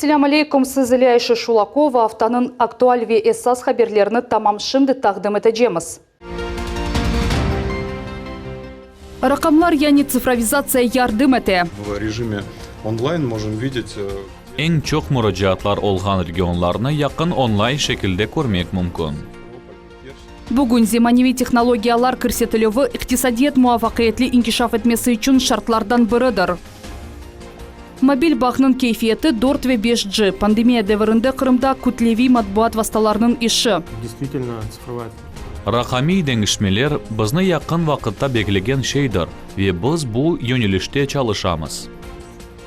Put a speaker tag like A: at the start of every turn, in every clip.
A: Selâm aleyküm, siz ile Ayşe Şulakova, aftanıñ aktual ve esas haberlerini tamam şimdi taqdim etecemiz. Raqamlar, yani tsifrovizatsiya yardım ete.
B: V rejime onlayn mojım videt.
C: Eñ çoq muracaatlar olğan regionlarnı yaqın onlayn şekilde körmek mümkün.
A: Bugün zemaneviy tehnologiyalar kirsetilüvi iqtisadiyat muvafaqiyetli inkişaf etmesi içün şartlardan biridir. Mobil bağnıñ keyfiyeti dört ve beş G, pandemiya devirinde Qırımda kütleviy matbuat vastalarınıñ işi.
C: Raqamiy deñişmeler bizni yaqın vaqıtta beklegen şeydir ve biz bu yönelişte çalışamız.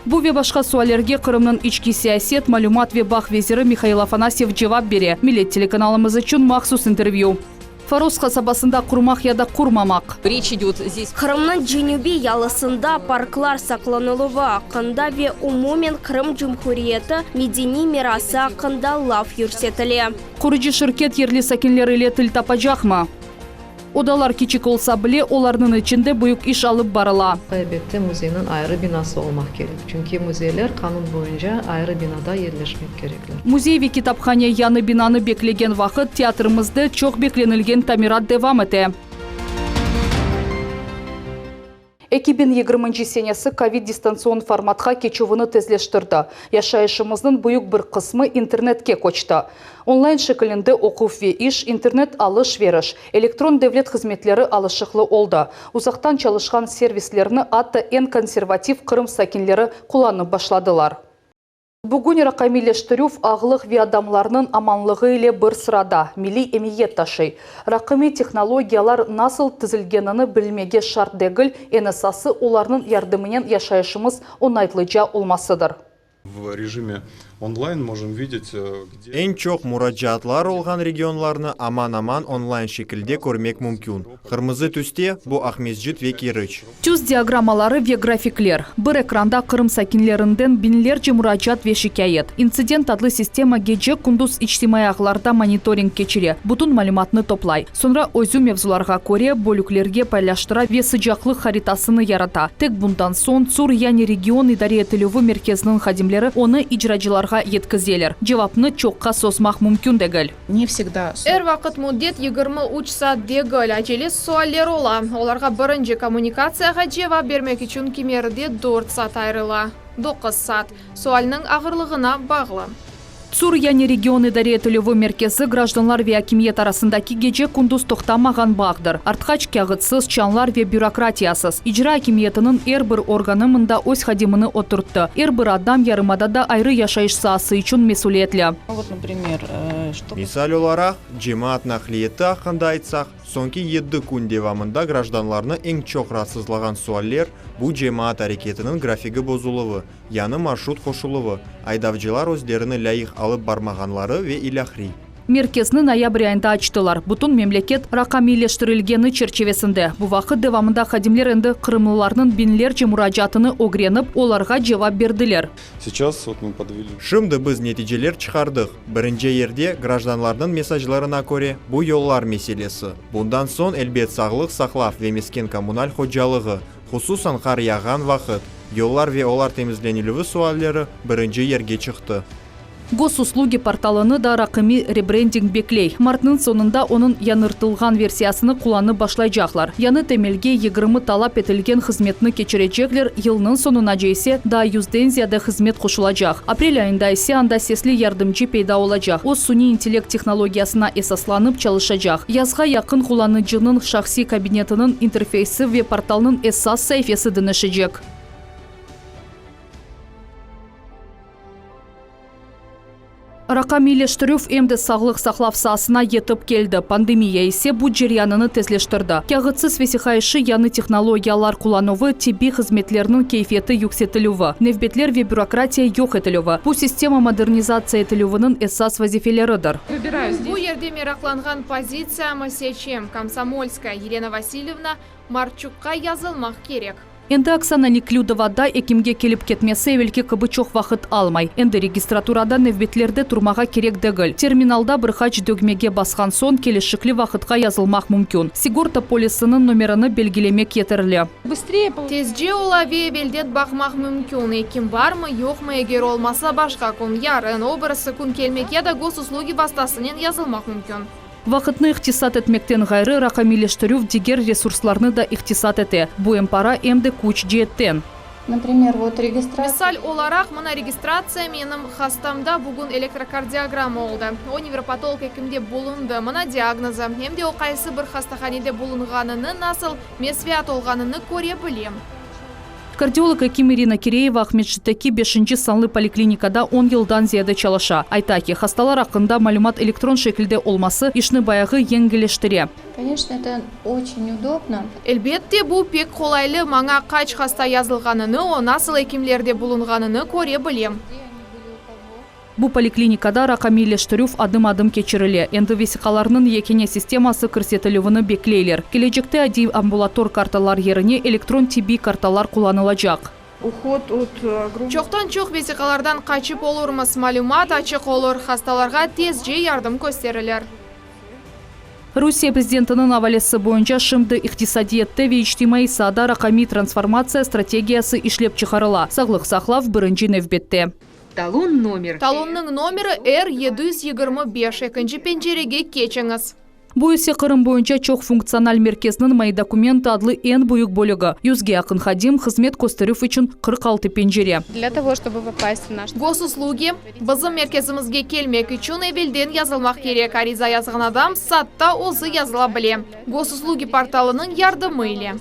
A: Bu ve başqa suallerge Qırımnıñ içki siyaset, malümat ve bağ veziri Mihail Afanasyev cevap bere, Millet telekanalımız içün mahsus intervyü. Foros qasabasında qurmaq ya da qurmamaq.
D: Qırımnıñ cenübiy yalısında parklar saqlanıluvı aqqında ve umumen Qırım Cumhuriyeti medeniy mirası aqqında laf yürsetile.
A: Qurucı şirket yerli sakinler ile til tapacaqmı? Odalar kiçik olsa bile, olarnıñ içinde büyük iş alıp barıla.
E: Elbette, müzeyniñ ayrı binası olmaq kerek, çünki müzeyler qanun boyunca ayrı binada yerleşmek kerekler.
A: Müzey ve kitaphane yañı binanı beklegen vaqıt, teatrimizde çoq beklenilgen tamirat devam ete. 2020 senesi kovid distantsion formatqa keçüvini tezleştirdi. Yaşayışımıznıñ büyük bir qısmı internetke köçti. Onlayn şekilinde oquv ve iş, internet alış-veriş, elektron devlet hızmetleri alışıqlı oldı. Uzaqtan çalışqan servislerni atta eñ konservativ Qırım sakinleri qullanıp başladılar. Bugün raqamiyleştirüv ağlıq ve adamlarnıñ amanlığı ile bir sırada milliy emiyet taşıy. Raqamiy tehnologiyalar nasıl tizilgenini bilmege şart degil, eñ esası olarnıñ yardımınen yaşayışımız oñaytlıca olmasıdır.
B: V rejime onlayn mojım videt, gde.
F: Eñ çoq muracaatlar olğan regionlarnı aman-aman onlayn şekilde körmek mümkün. Qırmızı tüste, bu Aqmescit ve Keriç.
A: Tüs diagrammaları ve grafikler, bir ekranda Qırım sakinlerinden biñlerce muracaat ve şikâyet. İntsident adlı sistema gece-kündüz içtimaiy ağlarda monitoring keçire, bütün malümatnı toplay. Soñra özü mevzularğa köre bölüklerge paylaştıra ve sıcaqlıq haritasını yarata. Tek bundan soñ TSUR yani region idare etilüvi merkeziniñ hadimleri onı icracılarğa yetkizeler. Cevapnı çoqqa sozmaq mümkün degil.
G: Ne vsegda.
H: Er vaqıt müddet 23 saat degil, acele sualler ola, olarğa birinci kommunikatsiyağa cevap bermek içün kimerde dört saat ayırıla, doquz saat, sualniñ ağırlığına bağlı.
A: TSUR yani region idare etilüvi merkezi grajdanlar ve akimiyet arasındaki gece-kündüz toqtamağan bağdır. Artqaç kâğıtsız, çanlar ve bürokratiyasız. İcra akimiyetiniñ er bir organı mında öz hadimini oturttı. Er bir adam yarımadada ayrı yaşayış saası içün mesüliyetli.
F: Misal olaraq, cemaat naqliyeti aqqında aytsaq, soñki yedi kün devamında grajdanlarnı eñ çoq raatsızlağan sualler, bu cemaat areketiniñ grafigi bozuluvı, yañı marşrut qoşuluvı, aydavcılar özlerini lâyıq alıp barmağanları ve ilâhri.
A: Merkezni noyabr ayında açtılar, bütün memleket raqamiyleştirilgeni çerçivesinde. Bu vaqıt devamında hadimler endi qırımlılarnıñ biñlerce muracaatını ögrenip, olarğa cevap berdiler.
F: Şimdi biz neticeler çıqardıq. Birinci yerde, grajdanlarnıñ mesajlarına köre, bu yollar meselesi. Bundan soñ, elbet, sağlıq saqlav ve mesken-kommunal hocalığı, hususan qar yağğan vaqıt, yollar ve olar temizlenilüvi sualleri birinci yerge çıqtı.
A: Gosuslugi portalını da raqamiy rebrending bekley. Martnıñ soñunda onıñ yañırtılğan versiyasını qullanıp başlaycaqlar. Yañı temelge 20 talap etilgen hızmetni keçirecekler, yılnıñ soñunace ise daa yüzden ziyade hızmet qoşulacaq. Aprel ayında ise anda sesli yardımcı peyda olacaq, o, suniy intellekt tehnologiyasına esaslanıp çalışacaq. Yazğa yaqın qullanıcınıñ şahsiy kabinetiniñ interfeysi ve portalnıñ esas saifesi deñişecek. Raqamiyleştirüv em de sağlıq saqlav saasına yetip keldi, pandemiya ise bu ceryanını tezleştirdi. Kâğıtsız vesiqa işi, yañı tehnologiyalar qullanuvı, tibbiy hızmetlerniñ keyfiyeti yüksetilüvi, nevbetler ve bürokratiya yoq etilüvi, bu sistema modernizatsiya etilüviniñ esas vazifeleridir.
H: Bu yerde meraqlanğan pozitsiyamı seçem, Komsomolskaya Yelena Vasilyevna Marçukqa yazılmaq kerek.
A: Endi Oksana Neklüdovada ekimge kelip ketmesi evelki kibi çoq vaqıt almay. Endi registraturada nevbetlerde turmağa kerek degil. Terminalda bir qaç dögmege basqan soñ kelişikli vaqıtqa yazılmaq mümkün. Sigorta polisiniñ nomerini belgilemek yeterli.
H: Tezce ola ve evelden baqmaq mümkün, ekim barmı, yoqmı, eger olmasa, başqa kün, yarın, o birisi kün kelmek ya da Gosuslugi vastasınen yazılmaq mümkün.
A: Vaqıtnı iqtisat etmekten ğayrı, raqamiyleştirüv diger resurslarnı da iqtisat ete. Bu em para, em de küç ceetten.
G: Например, вот регистрация.
H: Misal olaraq, mına registratsiya, menim hastamda bugün elektrokardiogramma oldı, o nevropatolog ekimde bulundı, mına diagnozı, em de o qaysı bir hastahanede bulunğanını, nasıl mesleat olğanını köre bilem.
A: Kardiolog ekim İrina Kireyeva Aqmescitteki beşinci sanlı poliklinikada 10 yıldan ziyade çalışa. Ayta ki, hastalar aqqında malümat elektron şekilde olması işni bayağı yengilleştire.
G: Конечно, это очень удобно.
H: Elbette, bu pek qolaylı, maña qaç hasta yazılğanını, o nasıl ekimlerde bulunğanını köre bilem.
A: Bu poliklinikada raqamiyleştirüv adım-adım keçirile. Endi vesiqalarnıñ yekâne sisteması kirsetilüvini bekleyler. Kelecekte adiy ambulator kartalar yerine elektron tibbiy kartalar qullanılacaq.
I: Уход от огромного
H: Çoqtan-çoq vesiqalardan qaçıp olurmız, malümat açıq olur, hastalarğa tezce yardım kösterilir.
A: Rusiye prezidentiniñ avalesi boyunca şimdi iqtisadiyatta ve içtimaiy saada raqamiy transformatsiya strategiyası işlep çıqarıla. Sağlıq saqlav birinci nevbette.
I: Талон номер.
H: Talonnıñ nomeri R 725, ekinci pencerege keçiñiz.
A: Bu ise Qırım boyunca çoq funktsional merkezniñ Moi dokumenty adlı eñ büyük bölügi. 100ge yaqın hadim hızmet kösterüv içün 46 pencere.
G: Для того, чтобы попасть в наш
H: Gosuslugi, bizim merkezimizge kelmek içün evelden yazılmaq kerek. Ariza yazğan adam saytta özü yazıla bile. Gosuslugi portalınıñ yardımı ile.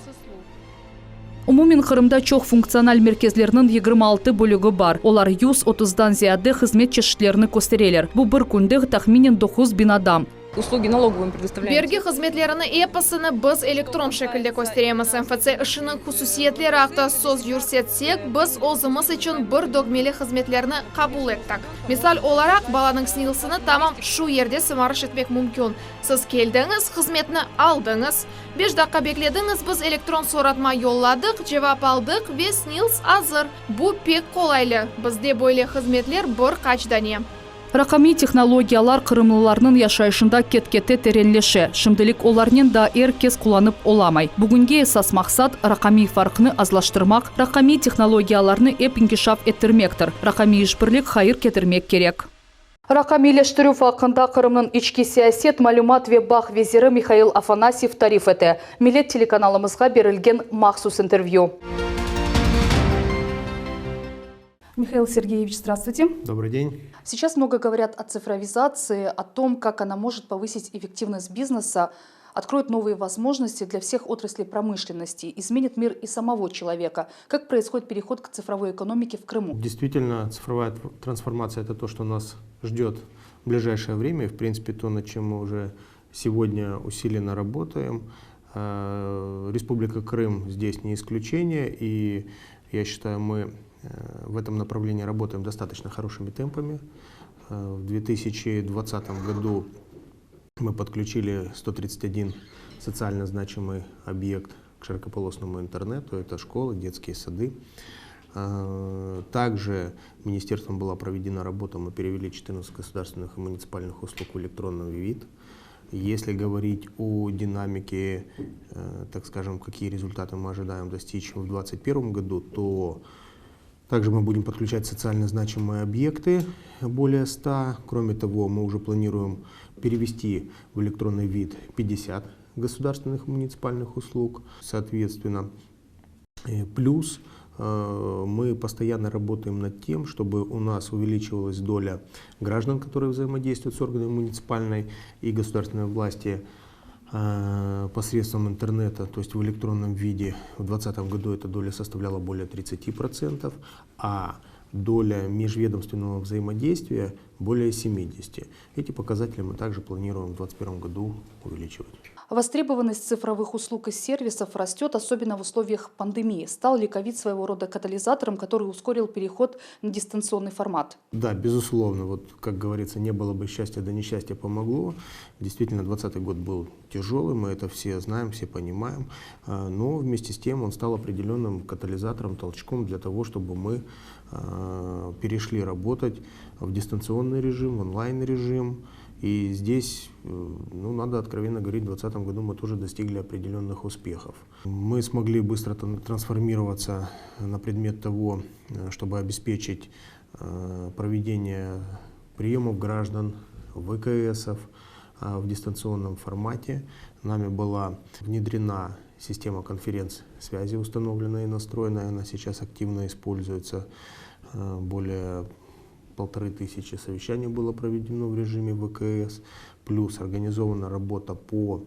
A: Umumen Qırımda çoq funktsional merkezlerniñ 26 bölügi bar. Olar 130dan ziyade hızmet çeşitlerini köstereler. Bu bir künde tahminen 9000 adam.
I: Услуги налоговым предоставляем.
H: Bergi hızmetlerini episini biz elektron şekilde kösteremiz. MFC işiniñ hususiyetleri aqta söz yürsetsek, biz özümiz içün bir dögmeli hızmetlerni qabul ettik. Misal olaraq, balanıñ SNİLSini tamam şu yerde sımarış etmek mümkün. Siz keldiñiz, hızmetni aldıñız. 5 daqqa beklediñiz, biz elektron soratma yolladıq, cevap aldıq ve SNİLS azır. Bu pek qolaylı. Bizde böyle hızmetler bir qaç dane.
A: Raqamiy tehnologiyalar qırımlılarnıñ yaşayışında ket-kete terenleşe. Şimdilik olarnen daa er kes qullanıp olamay. Bugünge esas maqsat raqamiy farqnı azlaştırmaq, raqamiy tehnologiyalarnı ep inkişaf ettirmektir. Raqamiy işbirlik hayır ketirmek kerek. Raqamiyleştirüv aqqında Qırımnıñ içki siyaset, malümat ve bağ veziri Mihail Afanasyev tarif ete. Millet telekanalımızğa berilgen mahsus intervyu. Михаил Сергеевич, здравствуйте.
J: Добрый день.
A: Сейчас много говорят о цифровизации, о том, как она может повысить эффективность бизнеса, откроет новые возможности для всех отраслей промышленности, изменит мир и самого человека. Как происходит переход к цифровой экономике в Крыму?
J: Действительно, цифровая трансформация – это то, что нас ждет в ближайшее время. И, в принципе, то, над чем мы уже сегодня усиленно работаем. Республика Крым здесь не исключение. И я считаю, мы в этом направлении работаем достаточно хорошими темпами. В 2020 году мы подключили 131 социально значимый объект к широкополосному интернету. Это школы, детские сады. Также министерством была проведена работа, мы перевели 14 государственных и муниципальных услуг в электронный вид. Если говорить о динамике, так скажем, какие результаты мы ожидаем достичь в 2021 году, то также мы будем подключать социально значимые объекты, более 100. Кроме того, мы уже планируем перевести в электронный вид 50 государственных и муниципальных услуг, соответственно. Плюс мы постоянно работаем над тем, чтобы у нас увеличивалась доля граждан, которые взаимодействуют с органами муниципальной и государственной власти посредством интернета, то есть в электронном виде. В 2020 году эта доля составляла более 30%, а. Доля межведомственного взаимодействия более 70. Эти показатели мы также планируем в 2021 году увеличивать.
A: Востребованность цифровых услуг и сервисов растет, особенно в условиях пандемии. Стал ли ковид своего рода катализатором, который ускорил переход на дистанционный формат?
J: Да, безусловно. Вот, как говорится, не было бы счастья, да несчастье помогло. Действительно, 2020 год был тяжелый, мы это все знаем, все понимаем. Но вместе с тем он стал определенным катализатором, толчком для того, чтобы мы перешли работать в дистанционный режим, в онлайн-режим. И здесь, ну, надо откровенно говорить, в 2020 году мы тоже достигли определенных успехов. Мы смогли быстро трансформироваться на предмет того, чтобы обеспечить проведение приемов граждан, ВКСов в дистанционном формате. Нами была внедрена система конференц-связи, установленная и настроенная, она сейчас активно используется. Более 1500 совещаний было проведено в режиме ВКС, плюс организована работа по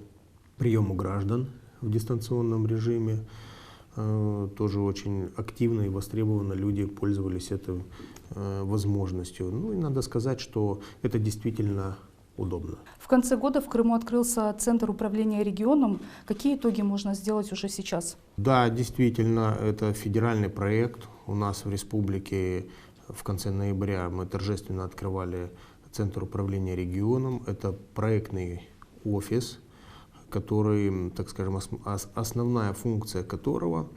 J: приему граждан в дистанционном режиме. Тоже очень активно и востребованно люди пользовались этой возможностью. Ну и надо сказать, что это действительно удобно.
A: В конце года в Крыму открылся Центр управления регионом. Какие итоги можно сделать уже сейчас?
J: Да, действительно, это федеральный проект. У нас в республике в конце ноября мы торжественно открывали Центр управления регионом. Это проектный офис, который, так скажем, основная функция которого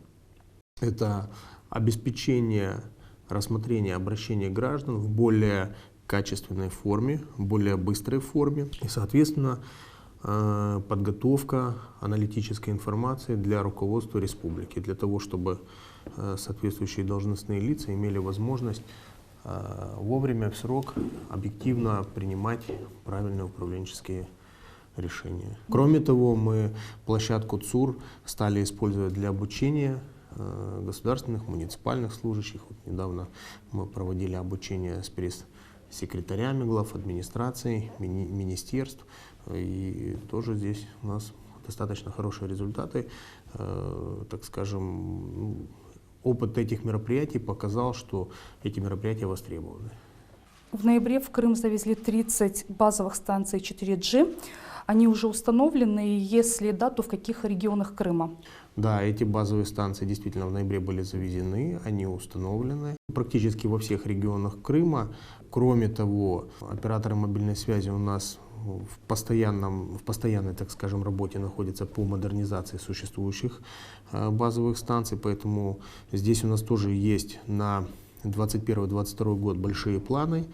J: это обеспечение рассмотрения обращений граждан в более качественной форме, в более быстрой форме и, соответственно, подготовка аналитической информации для руководства республики, для того, чтобы соответствующие должностные лица имели возможность вовремя, в срок, объективно принимать правильные управленческие решения. Кроме того, мы площадку ЦУР стали использовать для обучения государственных, муниципальных служащих. Вот недавно мы проводили обучение с пресс-секретарями глав администраций, министерств. И тоже здесь у нас достаточно хорошие результаты. Так скажем, опыт этих мероприятий показал, что эти мероприятия востребованы.
A: В ноябре в Крым завезли 30 базовых станций 4G. Они уже установлены, и если да, то в каких регионах Крыма?
J: Да, эти базовые станции действительно в ноябре были завезены, они установлены практически во всех регионах Крыма. Кроме того, операторы мобильной связи у нас в постоянном, в постоянной, так скажем, работе находятся по модернизации существующих базовых станций, поэтому здесь у нас тоже есть на 21-22 год большие планы,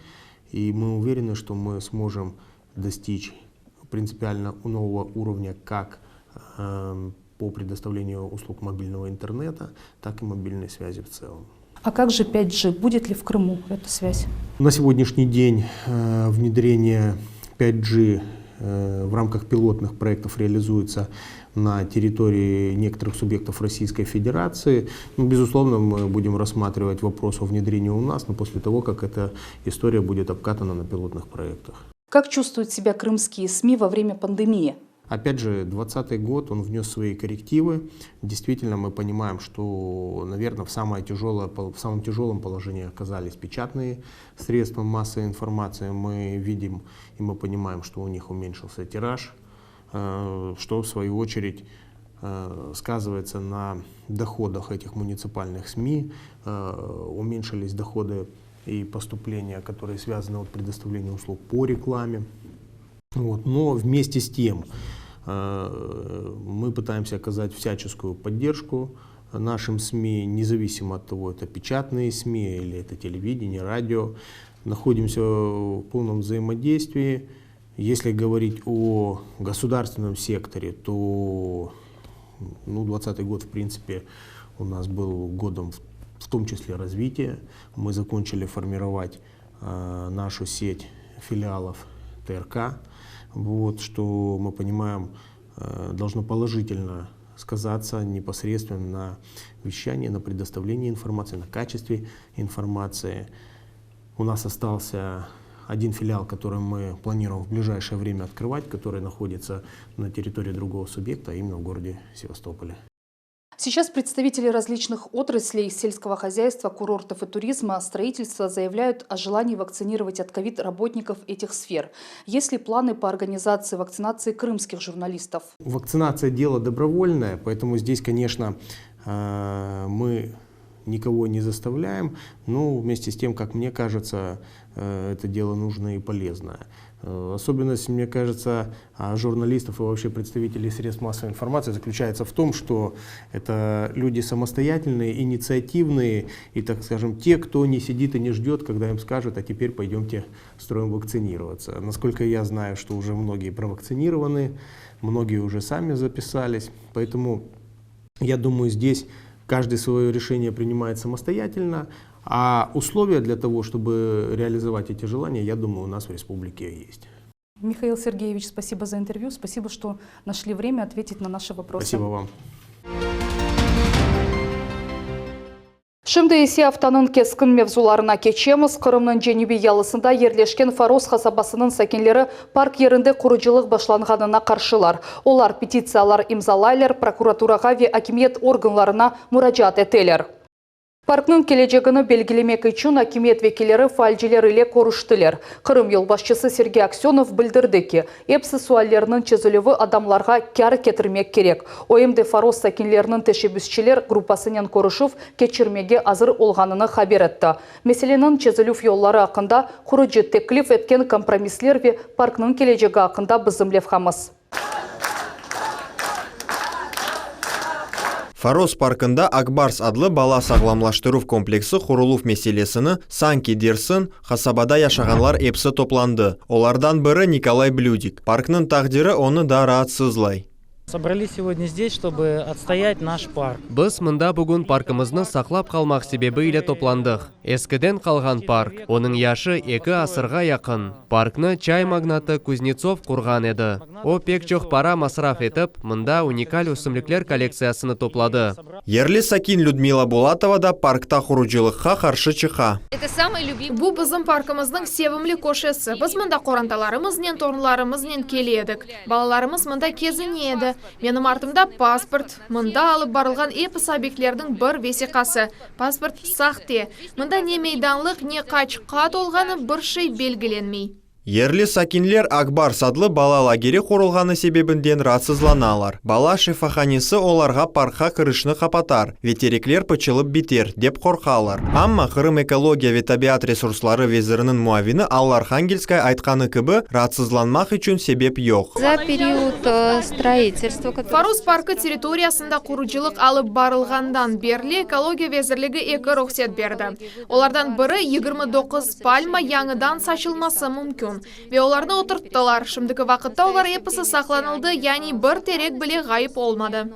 J: и мы уверены, что мы сможем достичь принципиально нового уровня как по предоставлению услуг мобильного интернета, так и мобильной связи в целом.
A: А как же 5G? Будет ли в Крыму эта связь?
J: На сегодняшний день внедрение 5G в рамках пилотных проектов реализуется на территории некоторых субъектов Российской Федерации. Ну, безусловно, мы будем рассматривать вопрос о внедрении у нас, но после того, как эта история будет обкатана на пилотных проектах.
A: Как чувствуют себя крымские СМИ во время пандемии?
J: Опять же, двадцатый год, он внес свои коррективы. Действительно, мы понимаем, что, наверное, в, самое тяжелое, в самом тяжелом положении оказались печатные средства массовой информации. Мы видим и мы понимаем, что у них уменьшился тираж, что в свою очередь сказывается на доходах этих муниципальных СМИ. Уменьшились доходы и поступления, которые связаны от предоставления услуг по рекламе. Вот. Но вместе с тем мы пытаемся оказать всяческую поддержку нашим СМИ, независимо от того, это печатные СМИ или это телевидение, радио. Находимся в полном взаимодействии. Если говорить о государственном секторе, то двадцатый год, в принципе, у нас был годом в том числе развития. Мы закончили формировать нашу сеть филиалов ТРК, что мы понимаем, должно положительно сказаться непосредственно на вещании, на предоставлении информации, на качестве информации. У нас остался один филиал, который мы планируем в ближайшее время открывать, который находится на территории другого субъекта, а именно в городе Севастополе.
A: Сейчас представители различных отраслей сельского хозяйства, курортов и туризма, строительства заявляют о желании вакцинировать от ковид работников этих сфер. Есть ли планы по организации вакцинации крымских журналистов?
J: Вакцинация – дело добровольное, поэтому здесь, конечно, э, мы никого не заставляем, но вместе с тем, как мне кажется, э, это дело нужное и полезное. Э, особенность, мне кажется, а, журналистов и вообще представителей средств массовой информации заключается в том, что это люди самостоятельные, инициативные и, так скажем, те, кто не сидит и не ждет, когда им скажут, а теперь пойдемте строем вакцинироваться. Насколько я знаю, что уже многие провакцинированы, многие уже сами записались, поэтому я думаю, здесь каждый свое решение принимает самостоятельно, а условия для того, чтобы реализовать эти желания, я думаю, у нас в республике есть.
A: Михаил Сергеевич, спасибо за интервью, спасибо, что нашли время ответить на наши вопросы.
J: Спасибо вам.
A: Şimdi ise aftanıñ keskin mevzularına keçemiz. Qırımnıñ cenübiy yalısında yerleşken Foros qasabasınıñ sakinleri park yerinde qurucılıq başlanğanına qarşılar. Olar petitsiyalar imzalaylar, prokuraturağa ve akimiyet organlarına muracaat eteler. Parknıñ kelecegini belgilemek içün akimiyet vekilleri faalciler ile körüştiler. Qırım yolbaşçısı Sergey Aksönov bildirdi ki, epsi suallerniñ çezilüvi adamlarğa kâr ketirmek kerek. O em de Foros sakinleriniñ teşebbüsçiler gruppasınen körüşüv keçirmege azır olğanını haber etti. Meseleniñ çezilüv yolları aqqında, qurucı teklif etken kompromissler ve parknıñ kelecegi aqqında bizim levhamız.
F: Foros parkında Akbars adlı bala sağlamlaştıruv kompleksi quruluv meselesini, sanki dersiñ, qasabada yaşağanlar episi toplandı. Olardan biri Nikolay Blüdik. Parknıñ taqdiri onı da raatsızlay.
K: Собрались сегодня здесь, чтобы отстоять наш парк.
L: Biz mında bugün parkımıznı saqlap qalmaq sebebi ile toplandıq. Eskiden qalğan park, onıñ yaşı eki asırğa yaqın. Parknı çay magnatı Kuznetsov qurğan edi. O, pek çoq para masraf etip, mında unikal ösümlikler kollektsiyasını topladı.
F: Yerli sakin Lüdmila Bulatova da parkta qurucılıqqa qarşı çıqa.
H: Bu bizim parkımıznıñ sevimli köşesi. Biz mında qorantalarımıznen, torunlarımıznen kele edik. Balalarımız mında kezine edi. Menim artımda pasport, mında alıp barılğan episi obyektlerniñ bir vesiqası. Pasport sahte. Mında ne meydanlıq, ne qaç qat olğanı, bir şey belgilenmey.
F: Yerli sakinler Akbars adlı bala lageri qurulğanı sebebinden raatsızlanalar. Bala şifahanesi olarğa parkqa kirişni qapatar ve terekler pıçılıp biter, dep qorqalar. Amma Qırım ekologiya ve tabiat resursları veziriniñ muavini Alla Arhangelskaya aytqanı kibi, raatsızlanmaq içün sebep yoq.
G: За период строительства.
H: Foros parkı territoriyasında qurucılıq alıp barılğandan berli Ekologiya vezirligi eki ruhset berdi. Olardan biri, 29 palma yañıdan saçılması mümkün. Ve olarnı oturttılar. Şimdiki vaqıtta olar episi saqlanıldı, yani bir terek bile ğayıp olmadı.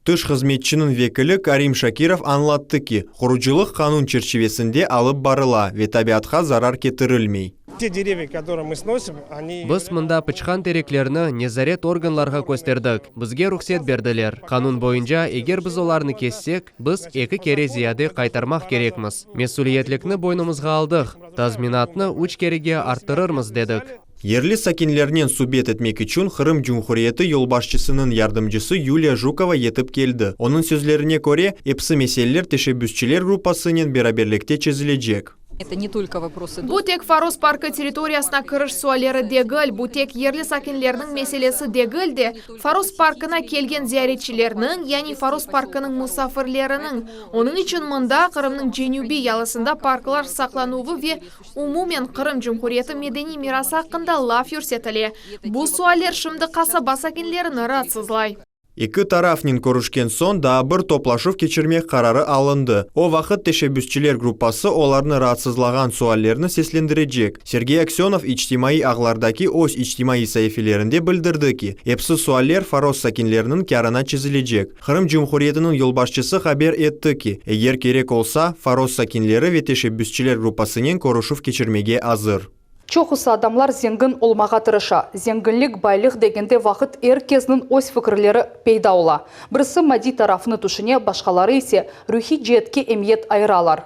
F: Tış hızmetçiniñ vekili Karim Şakirov añlattı ki, qurucılıq qanun çerçivesinde alıp barıla ve tabiatqa zarar ketirilmey.
M: Те деревья, которые мы сносим, они...
L: Biz mında pıçqan tereklerni nezaret organlarğa kösterdik. Bizge ruhset berdiler. Qanun boyunca, eger biz olarnı kessek, biz eki kere ziyade qaytarmaq kerekmiz. Mesüliyetlikni boynumızğa aldıq. Tazminatnı üç kerege arttırırmız, dedik.
F: Yerli sakinlernen subet etmek içün Qırım Cumhuriyeti yolbaşçısınıñ yardımcısı Yuliya Jukova yetip keldi. Onıñ sözlerine köre, episi meseleler teşebbüsçiler gruppasınen beraberlikte çezilecek.
I: Это не только вопросы
H: Bu tek Foros parkı territoriyasına kiriş sualleri degil, bu tek yerli sakinlerniñ meselesi degil de, Foros parkına kelgen ziyaretçilerniñ, yani Foros parkınıñ musafirleriniñ. Onıñ içün mında, Qırımnıñ cenübiy yalısında parklar saqlanuvı ve umumen Qırım Cumhuriyeti medeniy mirası aqqında laf yürsetile. Bu sualler şimdi qasaba sakinlerini raatsızlay.
F: Eki tarafnen körüşken soñ daa bir toplaşuv keçirmek qararı alındı. O vaqıt teşebbüsçiler gruppası olarnı raatsızlağan suallerni seslendirecek. Sergey Aksönov içtimaiy ağlardaki öz içtimaiy saifelerinde bildirdi ki, epsi sualler Foros sakinleriniñ kârına çezilecek. Qırım Cumhuriyetiniñ yolbaşçısı haber etti ki, eger kerek olsa, Foros sakinleri ve teşebbüsçiler gruppasınen körüşüv keçirmege azır.
A: Çoqusı adamlar zengin olmağa tırışa. Zenginlik, baylıq degende vaqıt er kesniñ öz fikirleri peyda ola. Birisi maddiy tarafını tüşüne, başqaları ise ruhiy ceetke emiyet ayıralar.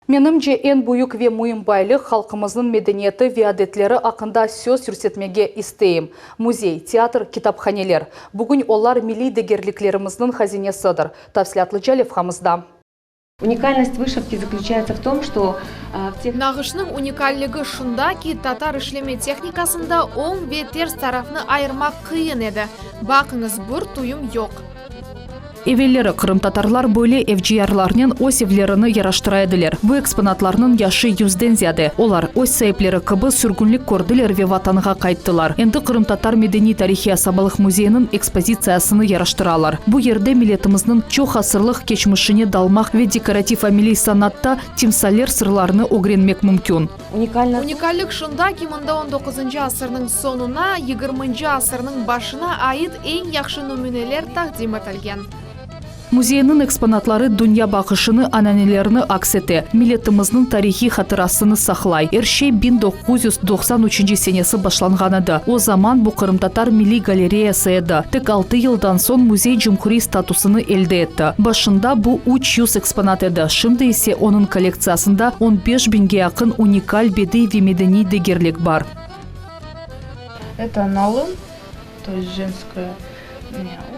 A: Menimce, eñ büyük ve müim baylıq, halqımıznıñ medeniyeti ve adetleri aqqında söz yürsetmege isteyim. Müzey, teatr, kitaphaneler. Bugün olar milliy degerliklerimizniñ hazinesidir. Tafsilâtlıca levhamızda.
N: Unikalnost vışivki zaklüçaetsâ v tom, çto v teh.
H: Nağışnıñ unikalligi şunda ki, tatar işleme tehnikasında oñ ve ters tarafnı ayırmaq qıyın edi. Baqıñız, bir tuyum yoq.
A: Evelleri qırımtatarlar böyle evciyarlarnen öz evlerini yaraştıra ediler. Bu eksponatlarnıñ yaşı yüzden ziyade. Olar, öz saipleri kibi, sürgünlik kördiler ve Vatanğa qayttılar. Endi Qırımtatar medeniy-tarihiy asabalıq müzeyiniñ ekspozitsiyasını yaraştıralar. Bu yerde milletimizniñ çoq asırlıq keçmişine dalmaq ve dekorativ-ameliy sanatta timsaller sırlarını ögrenmek mümkün.
H: Unikallik şunda ki, mında on doquzıncı asırnıñ soñuna, yigirminci asırnıñ başına ait eñ yahşı nümüneler taqdim etilgen.
A: Müzeyniñ eksponatları dünya baqışını, ananelerini aks ete, milletimizniñ tarihiy hatırasını saqlay. Er şey 1993 senesi başlanğan edi. O zaman bu Qırımtatar milliy galereyası edi. Tek altı yıldan soñ müzey cumhuriy statusını elde etti. Başında bu 300 eksponat edi, şimdi ise onıñ kollektsiyasında on beş biñge yaqın unikal bediy ve medeniy degerlik bar.
I: Это налым, то есть женская.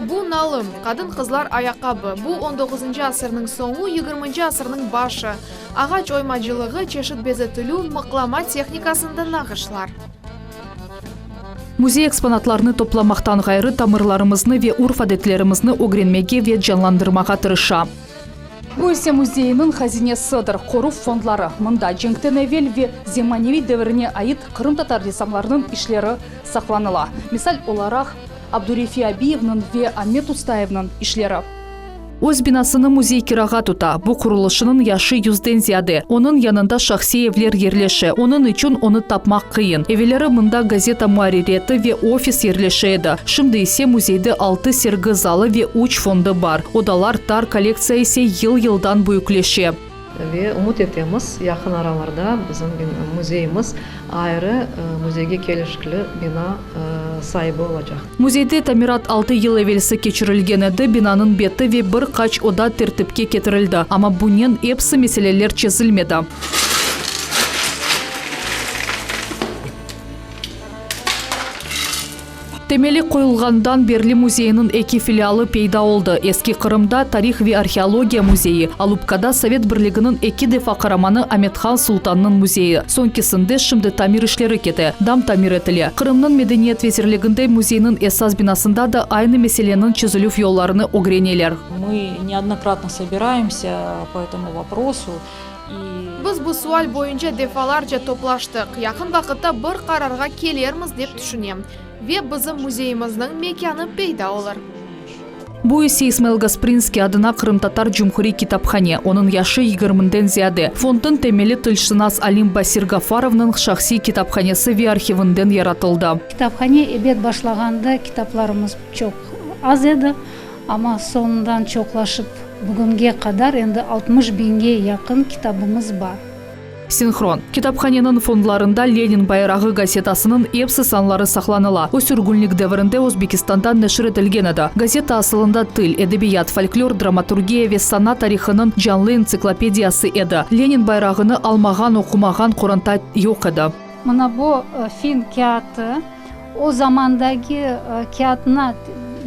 H: Bu nalım, qadın-qızlar ayaqqabı. Bu on doquzıncı asırnıñ soñu, yigirminci asırnıñ başı. Ağaç oymacılığı, çeşit bezetilüv, mıqlama tehnikasında nağışlar.
A: Müzey eksponatlarnı toplamaqtan ğayrı, tamırlarımıznı ve urf-adetlerimizni ögrenmege ve canlandırmağa tırışa. Bu ise müzeyniñ hazinesidir, qoruv fondları. Mında cenkten evel ve zemaneviy devirine ait qırımtatar ressamlarınıñ işleri saqlanıla. Misal olaraq, Abdurefi Abiyevniñ ve Amet Ustayevniñ işleri. Öz binasını müzey kirağa tuta. Bu qurulışınıñ yaşı yüzden ziyade. Onıñ yanında şahsiy evler yerleşe, onıñ içün onı tapmaq qıyın. Evelleri mında gazeta muarririyeti ve ofis yerleşe edi. Şimdi ise müzeyde altı sergi zalı ve üç fondı bar. Odalar tar, kollektsiya ise yıl-yıldan büyükleşe.
E: Ve ümüt etemiz, yaqın aralarda bizim müzeyimiz ayrı müzeyge kelişikli bina saibi olacaq.
A: Müzeyde tamirat altı yıl evelsi keçirilgen edi, binanıñ beti ve bir qaç oda tertipke ketirildi, amma bunen episi meseleler çezilmedi. Temeli qoyulğandan berli müzeyniñ eki filialı peyda oldı, Eski Qırımda Tarih ve arheologiya müzeyi, Alupkada Sovet Birliginiñ eki defa qaramanı Amet-Han Sultannıñ müzeyi. Soñkisinde şimdi tamir işleri kete, dam tamir etile. Qırımnıñ Medeniyet vezirliginde müzeyniñ esas binasında da aynı meseleniñ çezilüv yollarını ögreneler.
O: Mı neodnokratno sobiraemsâ po etomu voprosu.
H: Biz bu sual boyunca defalarca toplaştıq, yaqın vaqıtta bir qararğa kelermiz dep tüşünem ve bizim müzeyimizniñ mekânı peyda olur.
A: Bu ise İsmail Gasprinskiy adına Qırımtatar cumhuriy kitaphane, onıñ yaşı yigirminden ziyade. Fondnıñ temeli tilşınas alim Basir Gafarovnıñ şahsiy kitaphanesi ve arhivinden yaratıldı.
P: Kitaphane ebet başlağanda kitaplarımız çoq az edi, amma soñundan çoqlaşıp bugünge qadar endi 60 biñge yaqın kitabımız bar.
A: Sinhron. Kitaphaneniñ fondlarında Lenin bayrağı gazetasınıñ epsi sanları saqlanıla. O sürgünlik devirinde Özbekistanda neşir etilgen edi. Gazeta asılında til, edebiyat, folklor, dramaturgiya ve sanat tarihınıñ canlı entsiklopediyası edi. Lenin bayrağını almağan, oqumağan qoranta yoq edi.
P: Mına bu fin kâğıtı, o zamandaki kâğıtına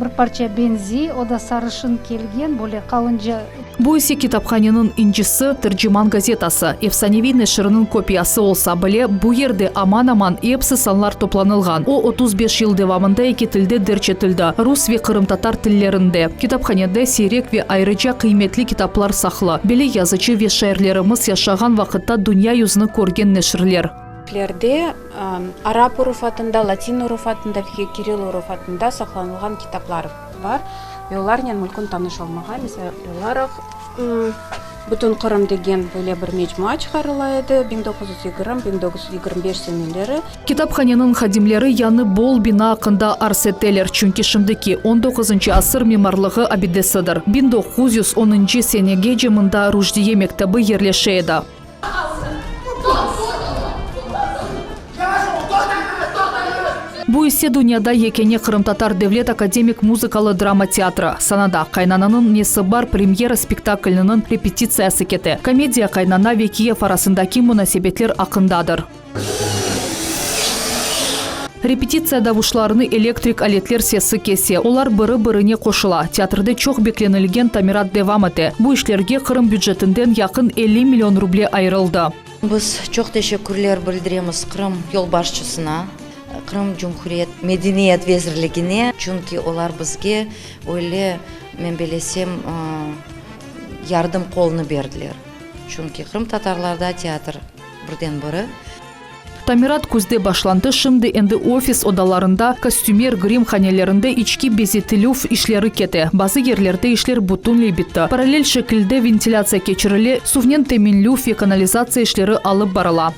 P: bir parça beñzey, o da sarışın kelgen, böyle qalınca.
A: Bu ise kitaphaneniñ incisi, Terciman gazetası, efsaneviy neşiriniñ kopiyası olsa bile, bu yerde aman-aman epsi sanlar toplanılğan. O, 35 yıl devamında eki tilde derc etildi, rus ve qırımtatar tillerinde. Kitaphanede siyrek ve ayrıca qıymetli kitaplar saqlı, belli yazıcı ve şairlerimiz yaşağan vaqıtta dünya yüzüni körgen neşirler.
G: Lerde arap urufatında, latin urufatında ve kirill urufatında saqlanılğan kitaplar bar ve olarnen mülkün tanış olmağa, misal olaraq, Bütün Qırım degen böyle bir mecmua çıqarıla edi 1920, 1925 seneleri.
A: Kitaphaneniñ hadimleri yañı bol bina aqqında arz eteler, çünki şimdiki on doquzıncı asır mimarlığı abidesidir. 1910-ncı senegece mında Ruşdiye mektebi yerleşe edi. Bu ise dünyada yekâne qırımtatar devlet akademik muzıkalı drama teatri. Sanada Qaynananıñ nesi bar premyera spektakliniñ repetitsiyası kete. Komediya qaynana ve kiyev arasındaki munasebetler aqqındadır. Repetitsiya davuşlarını elektrik aletler sesi kese, olar biri-birine qoşula. Teatrde çoq beklenilgen tamirat devam ete. Bu işlerge Qırım bücetinden yaqın 50 million ruble ayırıldı.
Q: Biz çoq teşekkürler bildiremiz Qırım yolbaşçısına, Qırım Cumhuriyet Medeniyet Vezirligine, çünki olar bizge öyle, men belesem, yardım qolunı berdiler. Çünki qırımtatarlarda teatr birden biri.
A: Tamirat küzde başlandı, şimdi endi ofis odalarında, kostümer, grim hanelerinde içki bezetilüv işleri kete. Bazı yerlerde işler bütünley bitti. Parallel şekilde ventilâtsiya keçirile, suvnen teminlüv ve kanalizatsiya işleri alıp barıla.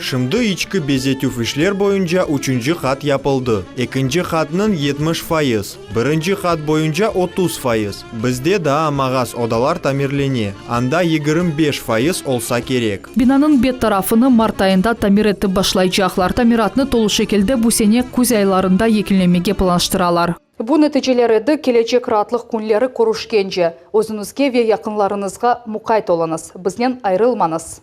F: Şimdi içki bezetüv işler boyunca üçünci qat yapıldı. Ekinci qatnıñ 70%, birinci qat boyunca 30%. Bizde daa mağaz odalar tamirlene, anda 25% olsa kerek.
A: Binanıñ bet tarafını mart ayında tamir etip başlaycaqlar. Tamiratnı tolu şekilde bu sene küz aylarında yekünlemege planlaştıralar. Bu neticeler edi, kelecek raatlıq künleri körüşkence, özüñizge ve yaqınlarıñızğa muqayt oluñız, biznen ayırılmañız.